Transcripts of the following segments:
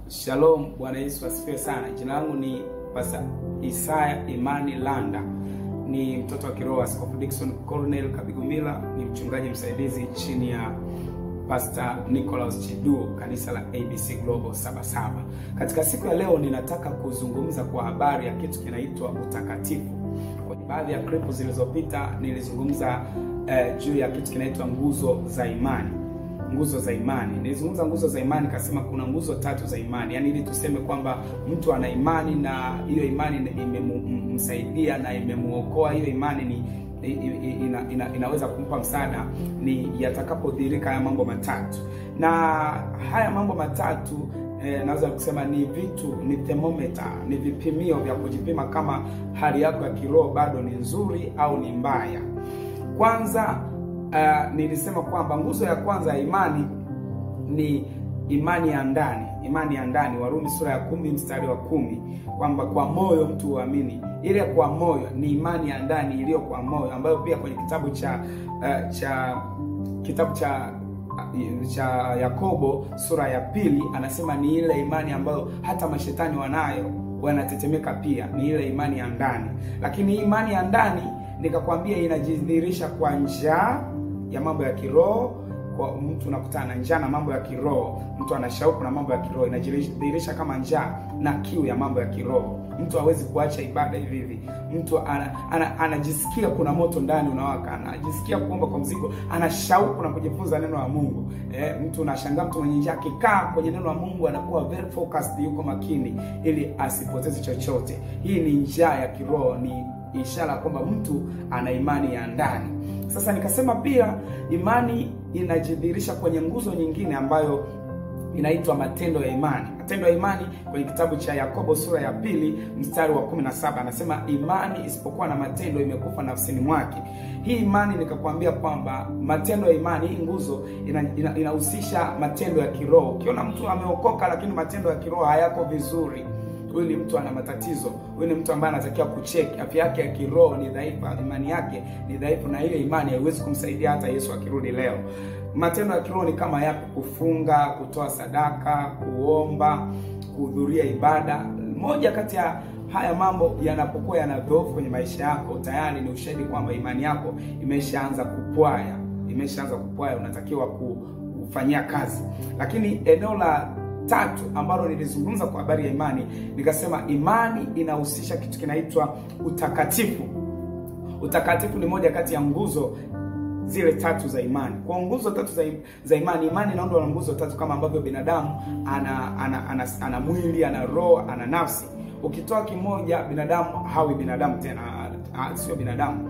Shalom, Bwana Yesu asifiwe sana. Jina langu ni Pastor Isaya Imani Landa, ni mtoto wa kiroho Askofu Dickson Cornel Kabigumila, ni mchungaji msaidizi chini ya Pastor Nicholas Chiduo, kanisa la ABC Global 77. Katika siku ya leo ninataka kuzungumza kwa habari ya kitu kinaitwa utakatifu. Kwa baadhi ya clip zilizopita nilizungumza juu ya kitu kinaitwa nguzo za imani. Nguzo za imani. Nilizungumza nguzo za imani, kasema kuna nguzo tatu za imani. Yaani ili tuseme kwamba mtu ana imani na hiyo imani imemsaidia na imemuokoa, hiyo imani ni inaweza kumpa msaada ni yatakapodhihirika haya mambo matatu. Na haya mambo matatu naweza kusema ni vitu, ni thermometer, ni vipimio vya kujipima kama hali yako ya kiroho bado ni nzuri au ni mbaya. Kwanza nilisema kwamba nguzo ya kwanza ya imani ni imani ya ndani. Imani ya ndani, Warumi sura ya 10 mstari wa 10, kwamba kwa moyo mtu huamini. Ile kwa moyo ni imani ya ndani iliyo kwa moyo, ambayo pia kwenye kitabu cha cha Yakobo sura ya 2 anasema ni ile imani ambayo hata mashetani wanayo wanatetemeka pia, ni ile imani ya ndani. Lakini imani ya ndani nikakwambia inajidhihirisha kwa njaa ya mambo ya kiroho. Kwa mtu unakutana na njaa na mambo ya kiroho, mtu ana shauku na mambo ya kiroho, inajidhihirisha kama njaa na kiu ya mambo ya kiroho. Mtu hawezi kuacha ibada hivi hivi. Mtu anajisikia kuna moto ndani unawaka, anajisikia kuomba kwa mzigo, ana shauku na kujifunza neno la Mungu. Mtu unashangaa, mtu mwenye njaa akikaa kwenye neno la Mungu anakuwa very focused, yuko makini ili asipoteze chochote. Hii ni njaa ya kiroho, ni ishara kwamba mtu ana imani ya ndani. Sasa nikasema pia imani inajidhihirisha kwenye nguzo nyingine ambayo inaitwa matendo ya imani. Matendo ya imani kwenye kitabu cha Yakobo sura ya 2 mstari wa 17 anasema imani isipokuwa na matendo imekufa nafsini mwake. Hii imani nikakwambia kwamba matendo ya imani, hii nguzo inahusisha matendo ya kiroho. Ukiona mtu ameokoka lakini matendo ya kiroho hayako vizuri, huyu ni mtu ana matatizo. Huyu ni mtu ambaye anatakiwa kucheck afya yake ya kiroho ni dhaifu, imani yake ni dhaifu, na ile imani haiwezi kumsaidia hata Yesu akirudi leo. Matendo ya kiroho ni kama yapi? Kufunga, kutoa sadaka, kuomba, kuhudhuria ibada. Moja kati ya haya mambo yanapokuwa yanadhoofu kwenye maisha yako, tayari ni ushahidi kwamba imani yako imeshaanza kupwaya. Imeshaanza kupwaya, unatakiwa kufanyia kazi. Lakini eneo la tatu ambalo nilizungumza kwa habari ya imani, nikasema imani inahusisha kitu kinaitwa utakatifu. Utakatifu ni moja kati ya nguzo zile tatu za imani. Kwa nguzo tatu za imani, imani inaundwa na nguzo tatu kama ambavyo binadamu ana mwili, ana roho, ana nafsi. Ukitoa kimoja binadamu hawi binadamu tena, sio binadamu.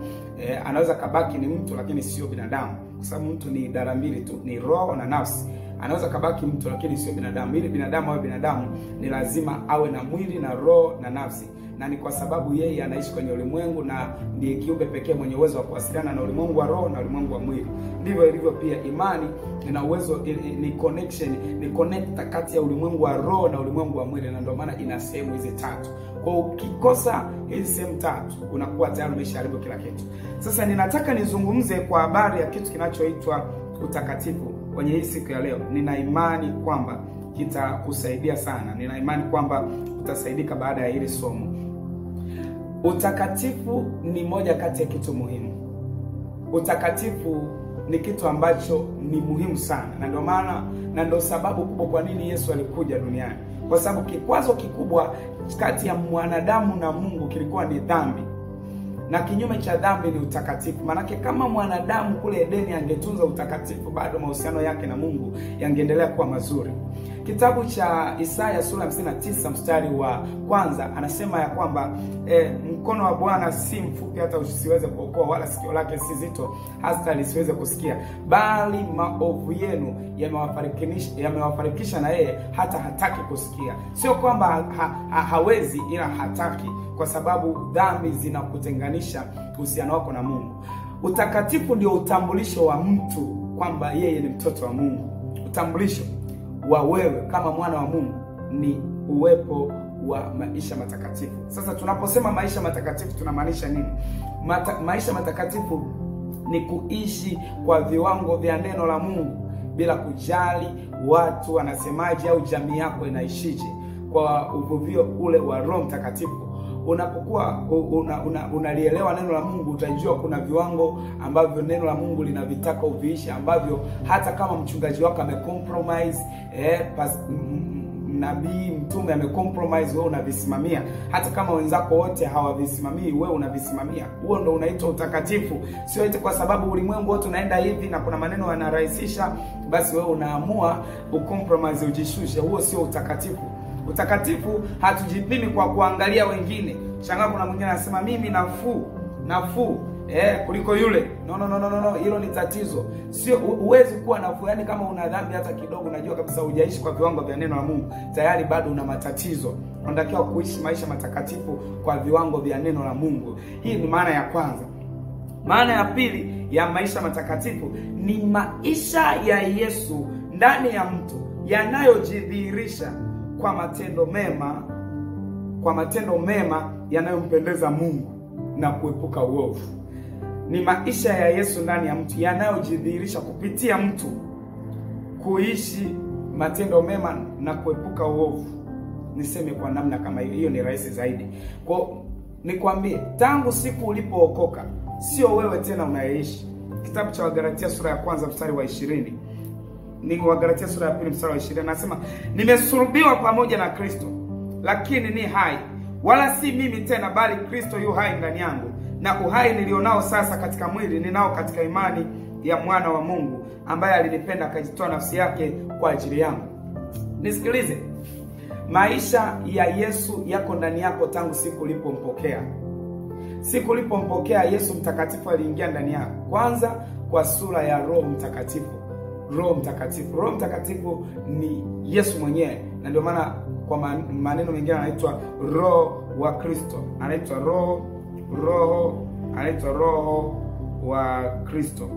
Anaweza kabaki ni mtu lakini sio binadamu, kwa sababu mtu ni idara mbili tu, ni roho na nafsi. Anaweza kabaki mtu lakini sio binadamu. Ili binadamu awe binadamu ni lazima awe na mwili na roho na nafsi. Na ni kwa sababu yeye anaishi kwenye ulimwengu na ndiye kiumbe pekee mwenye uwezo wa kuwasiliana na ulimwengu wa roho na ulimwengu wa mwili. Ndivyo ilivyo pia imani ina uwezo, ni connection, ni connector kati ya ulimwengu wa roho na ulimwengu wa mwili, na ndio maana ina sehemu hizi tatu. Kwa ukikosa hizi sehemu tatu unakuwa tayari umeshaharibu kila kitu. Sasa ninataka nizungumze kwa habari ya kitu kinachoitwa utakatifu kwenye hii siku ya leo. Nina imani kwamba kitakusaidia sana. Nina imani kwamba utasaidika baada ya hili somo. Utakatifu ni moja kati ya kitu muhimu. Utakatifu ni kitu ambacho ni muhimu sana. Na ndio maana, na ndio sababu kubwa kwa nini Yesu alikuja duniani. Kwa sababu kikwazo kikubwa kati ya mwanadamu na Mungu kilikuwa ni dhambi. Na kinyume cha dhambi ni utakatifu. Manake kama mwanadamu kule Edeni angetunza utakatifu, bado mahusiano yake na Mungu yangeendelea kuwa mazuri. Kitabu cha Isaya sura 59 mstari wa 1 anasema ya kwamba mkono wa Bwana si mfupi hata usiweze kuokoa, wala sikio lake si zito hata lisiweze kusikia, bali maovu yenu yamewafarikisha na yeye hata hataki kusikia. Sio kwamba hawezi, ila hataki, kwa sababu dhambi zinakutenganisha uhusiano wako na Mungu. Utakatifu ndio utambulisho wa mtu kwamba yeye ni mtoto wa Mungu. Utambulisho wa wewe kama mwana wa Mungu ni uwepo wa maisha matakatifu. Sasa tunaposema maisha matakatifu tunamaanisha nini? Maisha matakatifu ni kuishi kwa viwango vya neno la Mungu. bila kujali watu wanasemaje au jamii yako inaishije, kwa uvuvio ule wa Roho Mtakatifu. Unapokuwa unalielewa neno la Mungu, utajua kuna viwango ambavyo neno la Mungu linavitaka uviishi, ambavyo hata kama mchungaji wako amecompromise, nabii, mtume amecompromise, wewe unavisimamia. Hata kama wenzako wote hawavisimamii, wewe unavisimamia. Huo ndo unaitwa utakatifu. Sio eti kwa sababu ulimwengu wote unaenda hivi na kuna maneno yanarahisisha, basi wewe unaamua ucompromise, ujishushe. Huo sio utakatifu. Utakatifu hatujipimi kwa kuangalia wengine. Shangaa kuna mwingine anasema mimi nafuu kuliko yule. No, no, no, no, no, hilo ni tatizo. Sio, huwezi kuwa nafuu. Yani kama una dhambi hata kidogo, unajua kabisa hujaishi kwa viwango vya neno la Mungu, tayari bado una matatizo. Unatakiwa kuishi maisha matakatifu kwa viwango vya neno la Mungu. Hii ni maana ya kwanza. Maana ya pili ya maisha matakatifu ni maisha ya Yesu ndani ya mtu yanayojidhihirisha kwa matendo mema, kwa matendo mema yanayompendeza Mungu na kuepuka uovu. Ni maisha ya Yesu ndani ya mtu yanayojidhihirisha kupitia mtu kuishi matendo mema na kuepuka uovu. Niseme kwa namna kama hiyo, hiyo ni rahisi zaidi. Kwa nikwambie, tangu siku ulipookoka sio wewe tena unayeishi. Kitabu cha Wagalatia sura ya kwanza mstari wa 20. Ni Wagalatia sura ya 2 mstari wa 20, anasema nimesulubiwa pamoja na Kristo, lakini ni hai, wala si mimi tena, bali Kristo yu hai ndani yangu, na uhai nilionao sasa katika mwili ninao katika imani ya mwana wa Mungu ambaye alinipenda akajitoa nafsi yake kwa ajili yangu. Nisikilize, maisha ya Yesu yako ndani yako tangu siku ulipompokea. Siku ulipompokea Yesu Mtakatifu aliingia ndani yako, kwanza kwa sura ya Roho Mtakatifu. Roho Mtakatifu. Roho Mtakatifu ni Yesu mwenyewe, na ndio maana kwa maneno mengine anaitwa Roho wa Kristo. Anaitwa Roho, anaitwa Roho wa Kristo.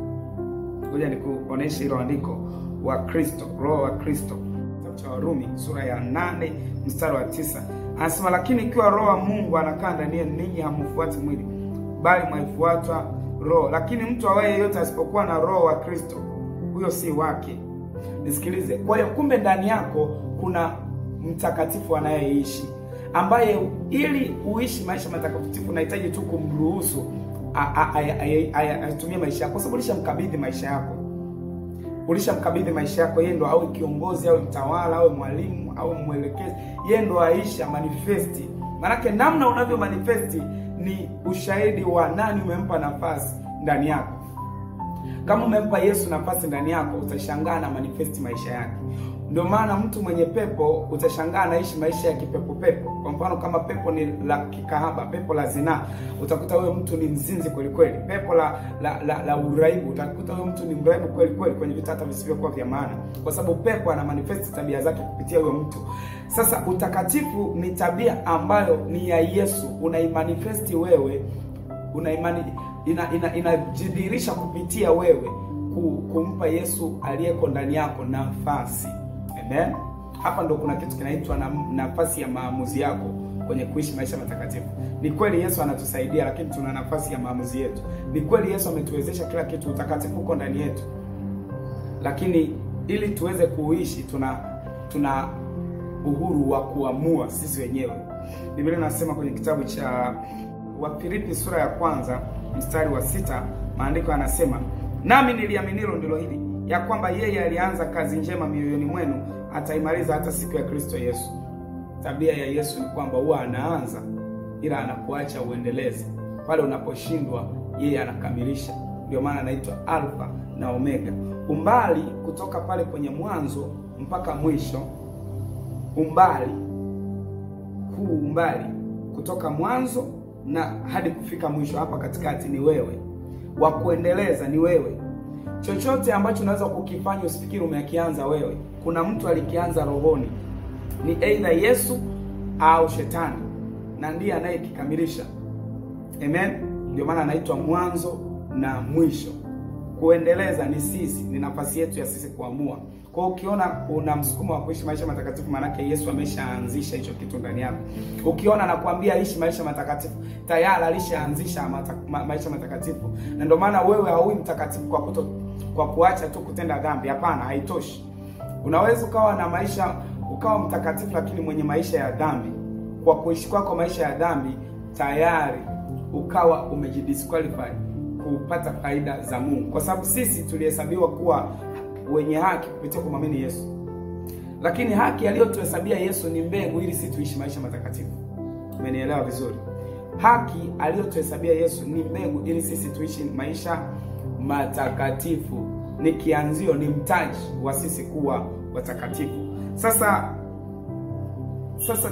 Ngoja nikuoneshe hilo andiko, wa Kristo, Roho wa Kristo. Kitabu cha Warumi sura ya 8 mstari wa 9. Anasema lakini ikiwa Roho wa Mungu anakaa ndani yenu, ninyi hamfuati mwili, bali mwaifuata Roho. Lakini mtu awaye yeyote asipokuwa na Roho wa Kristo, huyo si wake. Nisikilize. Kwa hiyo kumbe ndani yako kuna mtakatifu anayeishi, ambaye ili uishi maisha matakatifu unahitaji tu kumruhusu atumie maisha yako, kwa sababu ulishamkabidhi maisha yako. Ulishamkabidhi maisha yako, yeye ndo awe kiongozi, awe mtawala, awe mwalimu, awe mwelekezi. Yeye ndo aisha manifesti. Maanake namna unavyo manifesti ni ushahidi wa nani umempa nafasi ndani yako. Kama umempa Yesu nafasi ndani yako, utashangaa na manifesti maisha yake. Ndio maana mtu mwenye pepo utashangaa anaishi maisha ya kipepo pepo. Kwa mfano kama pepo ni la kikahaba, pepo la zinaa, utakuta huyo mtu ni mzinzi kweli kweli. Pepo la uraibu, utakuta huyo mtu ni mraibu kweli kweli kwenye vitu hata visivyokuwa vya maana, kwa sababu pepo ana manifesti tabia zake kupitia huyo mtu. Sasa utakatifu ni tabia ambayo ni ya Yesu, unaimanifesti wewe, unaimani inajidhihirisha kupitia wewe kumpa Yesu aliyeko ndani yako nafasi. Amen. Hapa ndo kuna kitu kinaitwa nafasi ya maamuzi yako kwenye kuishi maisha matakatifu. Ni kweli Yesu anatusaidia, lakini tuna nafasi ya maamuzi yetu. Ni kweli Yesu ametuwezesha kila kitu, utakatifu uko ndani yetu, lakini ili tuweze kuishi tuna uhuru wa kuamua sisi wenyewe. Biblia inasema kwenye kitabu cha Wafilipi sura ya kwanza mstari wa 6, maandiko yanasema, nami niliaminilo ndilo hili, ya kwamba yeye alianza kazi njema mioyoni mwenu ataimaliza hata siku ya Kristo Yesu. Tabia ya Yesu ni kwamba huwa anaanza, ila anakuacha uendeleze. Pale unaposhindwa yeye anakamilisha. Ndio maana anaitwa Alfa na Omega. Umbali kutoka pale kwenye mwanzo mpaka mwisho, umbali huu, umbali kutoka mwanzo na hadi kufika mwisho, hapa katikati ni wewe. Wa kuendeleza ni wewe. Chochote ambacho unaweza kukifanya usifikiri umekianza wewe. Kuna mtu alikianza rohoni. Ni either Yesu au Shetani, na ndiye anayekikamilisha. Amen. Ndio maana anaitwa mwanzo na mwisho. Kuendeleza ni sisi, ni nafasi yetu ya sisi kuamua. Kwa hiyo ukiona una msukumo wa kuishi maisha matakatifu, maana yake Yesu ameshaanzisha hicho kitu ndani yako. Ukiona anakuambia ishi maisha matakatifu, tayari alishaanzisha maisha matakatifu. Na ndio maana wewe haui mtakatifu kwa kwa kuacha tu kutenda dhambi. Hapana, haitoshi. Unaweza ukawa na maisha, ukawa mtakatifu lakini mwenye maisha ya dhambi. Kwa kuishi kwako maisha ya dhambi tayari ukawa umejidisqualify kupata faida za Mungu, kwa sababu sisi tulihesabiwa kuwa wenye haki kupitia kumwamini Yesu. Lakini haki aliyotuhesabia Yesu ni mbegu ili sisi tuishi maisha matakatifu. Umenielewa vizuri? Haki aliyotuhesabia Yesu ni mbegu ili sisi tuishi maisha matakatifu. Ni kianzio, ni mtaji wa sisi kuwa watakatifu. Sasa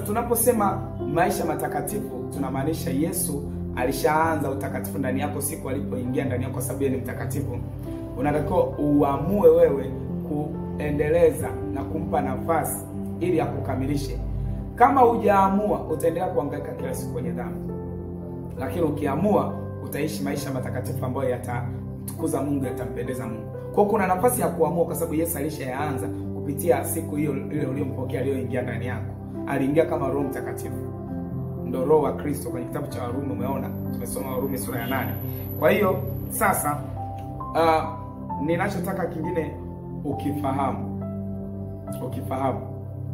tunaposema maisha matakatifu tunamaanisha Yesu alishaanza utakatifu ndani yako siku alipoingia ndani yako, sababu yeye ni mtakatifu. Unatakiwa uamue wewe kuendeleza na kumpa nafasi ili akukamilishe. Kama hujaamua utaendelea kuhangaika kila siku kwenye dhambi. Lakini ukiamua utaishi maisha matakatifu ambayo yatamtukuza Mungu, yatampendeza Mungu. Kwa kuna nafasi ya kuamua, kwa sababu Yesu alishaanza kupitia siku hiyo ile uliyompokea, aliyoingia ndani yako. Aliingia kama Roho Mtakatifu. Ndio Roho wa Kristo. Kwenye kitabu cha Warumi umeona, tumesoma Warumi sura ya 8. Kwa hiyo sasa ninachotaka kingine ukifahamu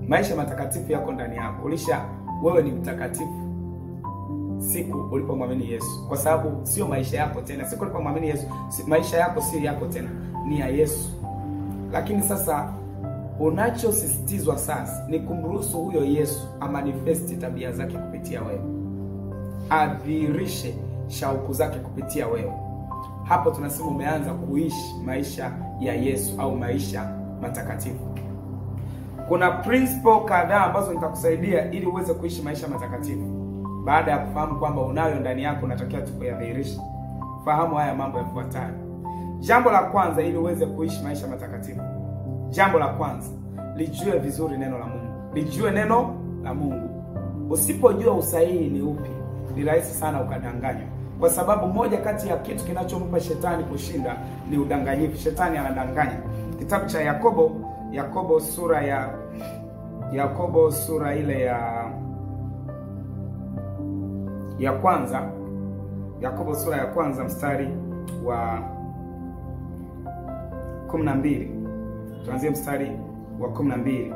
maisha matakatifu yako ndani yako. Wewe ni mtakatifu siku ulipomwamini Yesu, kwa sababu sio maisha yako tena. Siku ulipomwamini Yesu, maisha yako sio yako tena, ni ya Yesu. Lakini sasa unachosisitizwa sasa ni kumruhusu huyo Yesu amanifesti tabia zake kupitia wewe, adhihirishe shauku zake kupitia wewe. Hapo tunasema umeanza kuishi maisha ya Yesu au maisha matakatifu. Kuna principle kadhaa ambazo nitakusaidia ili uweze kuishi maisha matakatifu. Baada ya kufahamu kwamba unayo ndani yako, unatakiwa tu kuyadhihirisha. Fahamu haya mambo yafuatayo. Jambo la kwanza ili uweze kuishi maisha matakatifu, jambo la kwanza, lijue vizuri neno la Mungu. Lijue neno la Mungu. Usipojua usahihi ni upi, ni rahisi sana ukadanganywa. Kwa sababu moja kati ya kitu kinachompa shetani kushinda ni udanganyifu. Shetani anadanganya. Kitabu cha Yakobo, Yakobo sura ile ya kwanza, Yakobo sura ya kwanza mstari wa 12. Tuanzie mstari wa 12.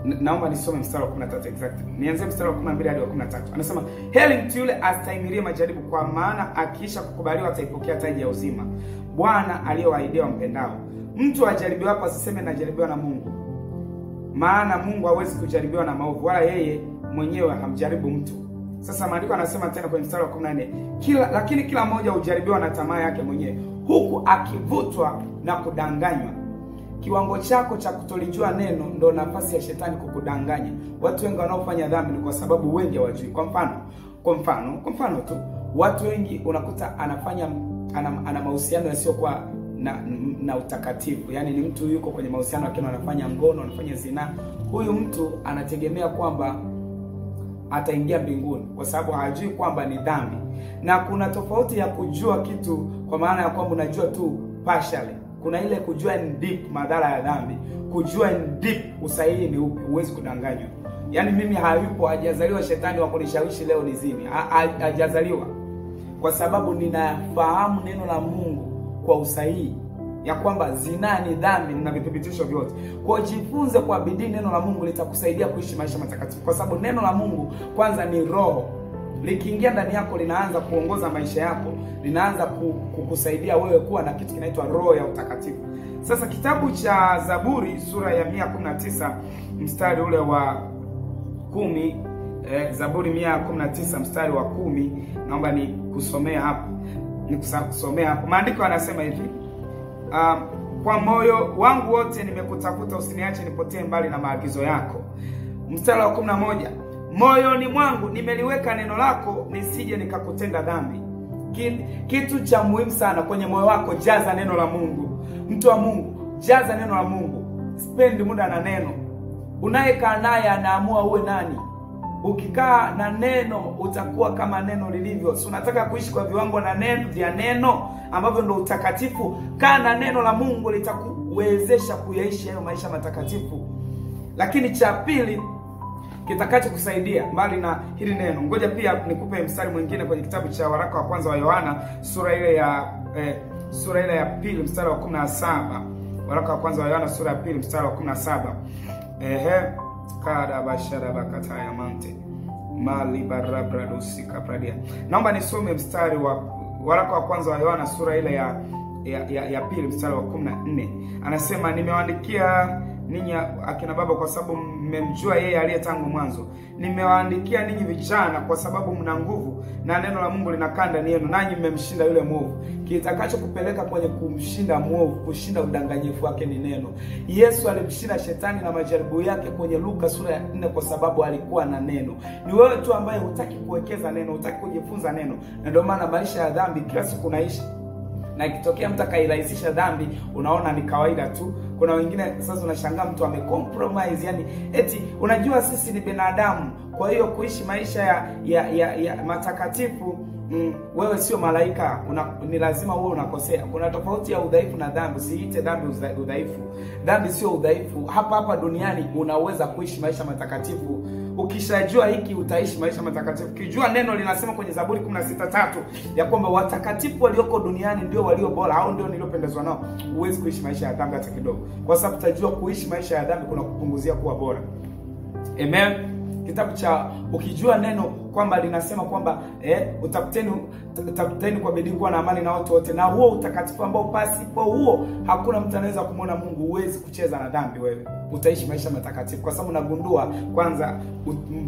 Naomba nisome mstari wa 13 exactly. Nianzie mstari wa 12 hadi wa 13. Anasema, heri mtu yule astahimilie majaribu, kwa maana akiisha kukubaliwa ataipokea taji ya uzima Bwana aliyowaahidia wampendao. Mtu ajaribiwa asiseme najaribiwa na Mungu, maana Mungu hawezi kujaribiwa na maovu, wala yeye mwenyewe hamjaribu mtu. Sasa maandiko anasema tena kwenye mstari wa 14, lakini kila mmoja hujaribiwa na tamaa yake mwenyewe, huku akivutwa na kudanganywa. Kiwango chako cha kutolijua neno ndo nafasi ya shetani kukudanganya. Watu wengi wanaofanya dhambi ni kwa sababu wengi hawajui. Kwa mfano tu, watu wengi unakuta anafanya ana mahusiano yasiyokuwa na utakatifu. Yaani ni mtu yuko kwenye mahusiano lakini anafanya ngono, anafanya zinaa. Huyu mtu anategemea kwamba ataingia mbinguni kwa sababu hajui kwamba ni dhambi. Na kuna tofauti ya kujua kitu kwa maana ya kwamba unajua tu partially. Kuna ile kujua in deep madhara ya dhambi, kujua in deep usahihi ni upi, huwezi kudanganywa. Yaani mimi hayupo, hajazaliwa shetani wa kunishawishi leo nizini. Hajazaliwa. Kwa sababu ninafahamu neno la Mungu kwa usahihi ya kwamba zinaa ni dhambi, nina vithibitisho vyote. Kwa jifunze kwa bidii neno la Mungu, litakusaidia kuishi maisha matakatifu. Kwa sababu neno la Mungu kwanza ni roho. Likiingia ndani yako linaanza kuongoza maisha yako, linaanza kukusaidia wewe kuwa na kitu kinaitwa roho ya utakatifu. Sasa kitabu cha Zaburi sura ya 119 mstari ule wa 10, Zaburi 119 mstari wa 10, naomba nikusomea hapo. Nikusomea hapo. Maandiko yanasema hivi: kwa moyo wangu wote nimekutafuta, usiniache nipotee mbali na maagizo yako. Mstari wa 11, moyoni mwangu nimeliweka neno lako, nisije nikakutenda dhambi. Kitu cha muhimu sana kwenye moyo wako, jaza neno la Mungu. Mtu wa Mungu, jaza neno la Mungu. Spend muda na neno. Unayekaa naye anaamua uwe nani. Ukikaa na neno utakuwa kama neno lilivyo. Si unataka kuishi kwa viwango na neno vya neno ambavyo ndio utakatifu? Kaa na neno la Mungu, litakuwezesha kuyaishi hayo maisha matakatifu. Lakini cha pili kitakachokusaidia mbali na hili neno, ngoja pia nikupe mstari mwingine kwenye kitabu cha waraka wa kwanza wa Yohana sura ile ya sura ile ya 2 mstari wa 17. Waraka wa kwanza wa Yohana sura ya 2 mstari wa 17. Kada bashara bakataya mante mali barabradusi kapradia. Naomba nisome mstari wa waraka wa kwanza wa Yohana sura ile ya 2 mstari wa 14. Anasema, nimewaandikia ninyi akina baba kwa sababu mmemjua yeye aliye tangu mwanzo. Nimewaandikia ninyi vijana kwa sababu mna nguvu na neno la Mungu linakaa ndani yenu, nanyi mmemshinda yule mwovu. Kitakachokupeleka kwenye kumshinda mwovu, kushinda udanganyifu wake ni neno. Yesu alimshinda shetani na majaribu yake kwenye Luka sura ya 4 kwa sababu alikuwa na neno. Ni wewe tu ambaye hutaki kuwekeza neno, hutaki kujifunza neno. Na ndio maana maisha ya dhambi kila siku unaishi. Na ikitokea mtu akairahisisha dhambi, unaona ni kawaida tu. Kuna wengine sasa unashangaa mtu amecompromise, yani eti unajua sisi ni binadamu, kwa hiyo kuishi maisha ya matakatifu, wewe sio malaika, ni lazima uwe unakosea. Kuna tofauti ya udhaifu na dhambi. Usiite dhambi udhaifu. Dhambi sio udhaifu. Hapa hapa duniani unaweza kuishi maisha matakatifu. Ukishajua hiki utaishi maisha matakatifu. Ukijua neno linasema kwenye Zaburi 16:3 ya kwamba watakatifu walioko duniani ndio walio bora, au ndio niliopendezwa nao, huwezi kuishi maisha ya dhambi hata kidogo. Kwa sababu utajua kuishi maisha ya dhambi kuna kupunguzia kuwa bora. Amen. Kitabu cha ukijua neno kwamba linasema kwamba utafuteni kwa bidii kuwa na amani na watu wote, na huo utakatifu ambao pasipo huo hakuna mtu anaweza kumuona Mungu. Huwezi kucheza na dhambi wewe. Utaishi maisha matakatifu kwa sababu unagundua kwanza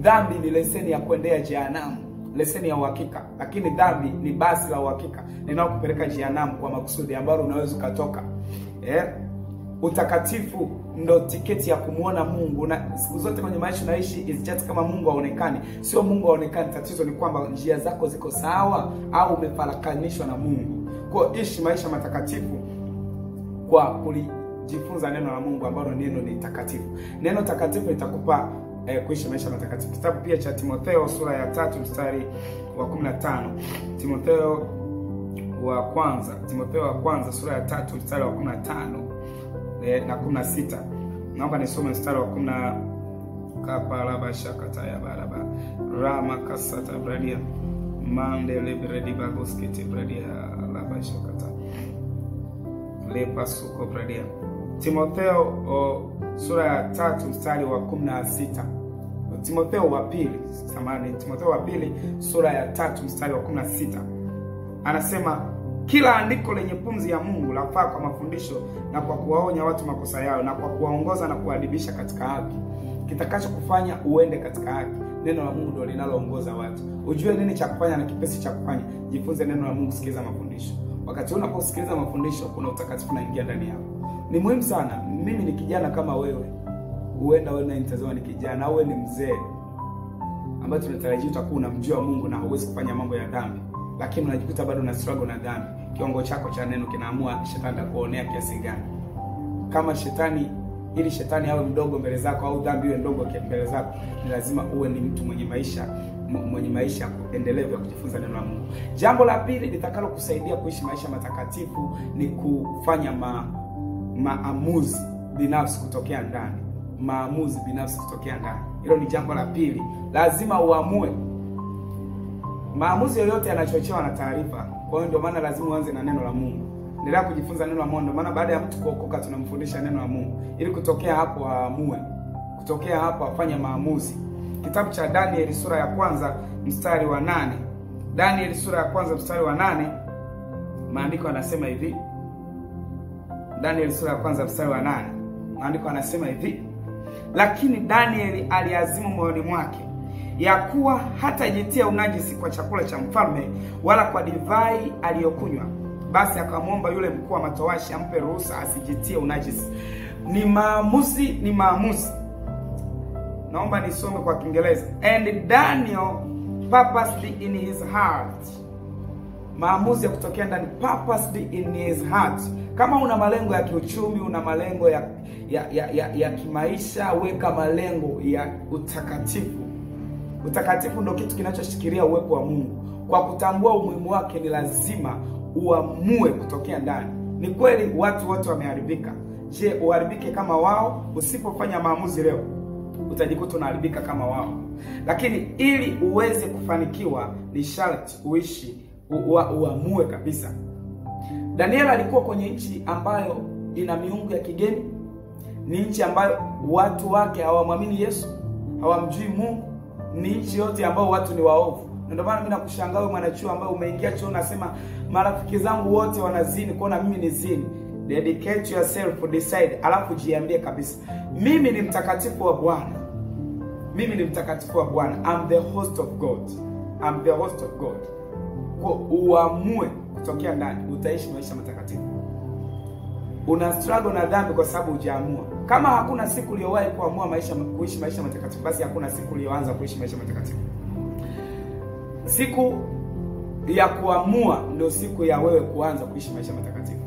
dhambi ni leseni ya kuendea jehanamu, leseni ya uhakika. Lakini dhambi ni basi la uhakika linalokupeleka jehanamu kwa makusudi ambalo unaweza ukatoka. Utakatifu ndo tiketi ya kumuona Mungu. Na siku zote kwenye maisha unaishi is just kama Mungu haonekani. Sio Mungu haonekani, tatizo ni kwamba njia zako ziko sawa au umefarakanishwa na Mungu. Kwa ishi maisha matakatifu kwa kujifunza neno la Mungu ambalo neno ni takatifu. Neno takatifu litakupa kuishi maisha matakatifu. Kitabu pia cha Timotheo sura ya 3 mstari wa 15. Timotheo wa kwanza sura ya 3 mstari wa 15 na 16. Naomba nisome mstari wa 10. Kapalaba shakata ya baraba rama kasata bradia mandele bredi bagoskete bradia laba shakata lepa suko bradia. Timotheo sura ya 3 mstari wa 16. Timotheo wa pili, samahani, Timotheo wa pili sura ya 3 mstari wa 16. Anasema, kila andiko lenye pumzi ya Mungu lafaa kwa mafundisho na kwa kuwaonya watu makosa yao na kwa kuwaongoza na kuadibisha katika haki. Kitakacho kufanya uende katika haki. Neno la Mungu ndio linaloongoza watu. Ujue nini cha kufanya na kipesi cha kufanya. Jifunze neno la Mungu, sikiliza mafundisho. Wakati unaposikiliza mafundisho kuna utakatifu unaingia ndani yako. Ni muhimu sana. Mimi ni kijana kama wewe. Huenda wewe unanitazama ni kijana au wewe ni mzee ambaye tunatarajia utakuwa unamjua Mungu na huwezi kufanya mambo ya dhambi, lakini unajikuta bado una struggle na dhambi. Kiwango chako cha neno kinaamua shetani atakuonea kiasi gani. Kama shetani, ili shetani awe mdogo mbele zako au dhambi iwe ndogo mbele zako, ni lazima uwe ni mtu mwenye maisha endelevu ya kujifunza neno la Mungu. Jambo la pili litakalo kusaidia kuishi maisha matakatifu ni kufanya maamuzi binafsi kutokea ndani. Maamuzi binafsi kutokea ndani. Hilo ni jambo la pili. Lazima uamue. Maamuzi yoyote yanachochewa na taarifa. Kwa hiyo ndio maana lazima uanze na neno la Mungu. Endelea kujifunza neno la Mungu. Ndio maana baada ya mtu kuokoka tunamfundisha neno la Mungu ili kutokea hapo aamue. Kutokea hapo afanye maamuzi. Kitabu cha Daniel sura ya 1 mstari wa 8. Daniel sura ya 1 mstari wa 8, maandiko yanasema hivi. Daniel sura ya 1 mstari wa 8. Maandiko yanasema hivi: lakini Daniel aliazimu moyoni mwake ya kuwa hatajitia unajisi kwa chakula cha mfalme wala kwa divai aliyokunywa. Basi akamwomba yule mkuu wa matowashi ampe ruhusa asijitie unajisi. Ni maamuzi, ni maamuzi. Naomba nisome kwa Kiingereza. And Daniel purposed in his heart. Maamuzi ya kutokea ndani, purposed in his heart. Kama una malengo ya kiuchumi, una malengo ya kimaisha, weka malengo ya utakatifu. Utakatifu ndio kitu kinachoshikilia uwepo wa Mungu. Kwa kutambua umuhimu wake ni lazima uamue kutokea ndani. Ni kweli watu wote wameharibika. Je, uharibike kama wao? Usipofanya maamuzi leo utajikuta unaharibika kama wao. Lakini ili uweze kufanikiwa ni sharti uishi uamue kabisa. Daniel alikuwa kwenye nchi ambayo ina miungu ya kigeni, ni nchi ambayo watu wake hawamwamini Yesu, hawamjui Mungu, ni nchi yote ambayo watu ni waovu. Na ndio maana mimi nakushangaa wewe mwanachuo ambaye umeingia chuo unasema marafiki zangu wote wanazini, kuona mimi ni zini. Dedicate yourself, decide, alafu jiambie kabisa, mimi ni mtakatifu wa Bwana. Mimi ni mtakatifu wa Bwana. I'm the host of God. I'm the host of God. Kwa uamue kutokea ndani, utaishi maisha matakatifu. Una struggle na dhambi kwa sababu hujaamua. Kama hakuna siku uliyowahi kuamua kuishi maisha matakatifu, basi hakuna siku uliyoanza kuishi maisha matakatifu. Siku ya kuamua ndio siku ya wewe kuanza kuishi maisha matakatifu.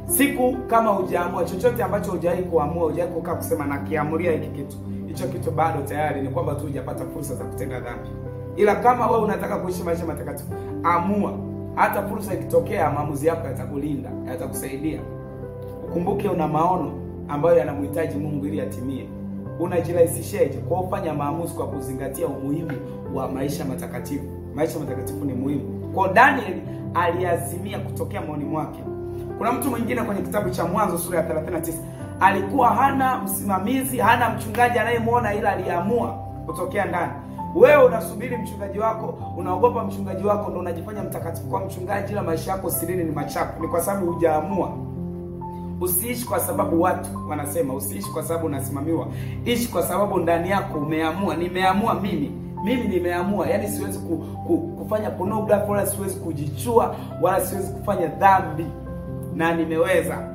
Siku kama hujaamua chochote ambacho hujawahi kuamua, hujawahi kukaa kusema nakiamulia hiki kitu, hicho kitu bado tayari ni kwamba tu hujapata fursa za kutenda dhambi. Ila kama wewe unataka kuishi maisha matakatifu, amua. Hata fursa ikitokea, maamuzi yako yatakulinda, yatakusaidia. Ukumbuke una maono ambayo yanamhitaji Mungu ili yatimie. Unajirahisishaje? Kwa kufanya maamuzi kwa kuzingatia umuhimu wa maisha matakatifu. Maisha matakatifu ni muhimu. Kwa Daniel aliazimia kutokea maoni mwake. Kuna mtu mwingine kwenye kitabu cha Mwanzo sura ya 39 alikuwa hana msimamizi, hana mchungaji anayemuona, ila aliamua kutokea ndani. Wewe unasubiri mchungaji wako, unaogopa mchungaji wako, ndio unajifanya mtakatifu kwa mchungaji, ila maisha yako sirini ni machafu. Ni kwa sababu hujaamua. Usiishi kwa sababu watu wanasema, usiishi kwa sababu unasimamiwa. Ishi kwa sababu ndani yako umeamua. Nimeamua mimi. Mimi nimeamua. Yaani siwezi kufanya pornography, wala siwezi kujichua, wala siwezi kufanya dhambi. Na nimeweza.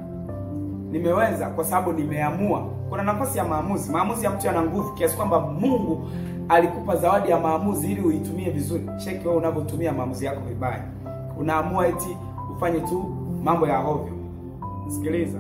Nimeweza kwa sababu nimeamua. Kuna nafasi ya maamuzi. Maamuzi ya mtu yana nguvu kiasi kwamba Mungu alikupa zawadi ya maamuzi ili uitumie vizuri. Cheki wewe unavyotumia maamuzi yako vibaya. Unaamua eti ufanye tu mambo ya ovyo. Sikiliza.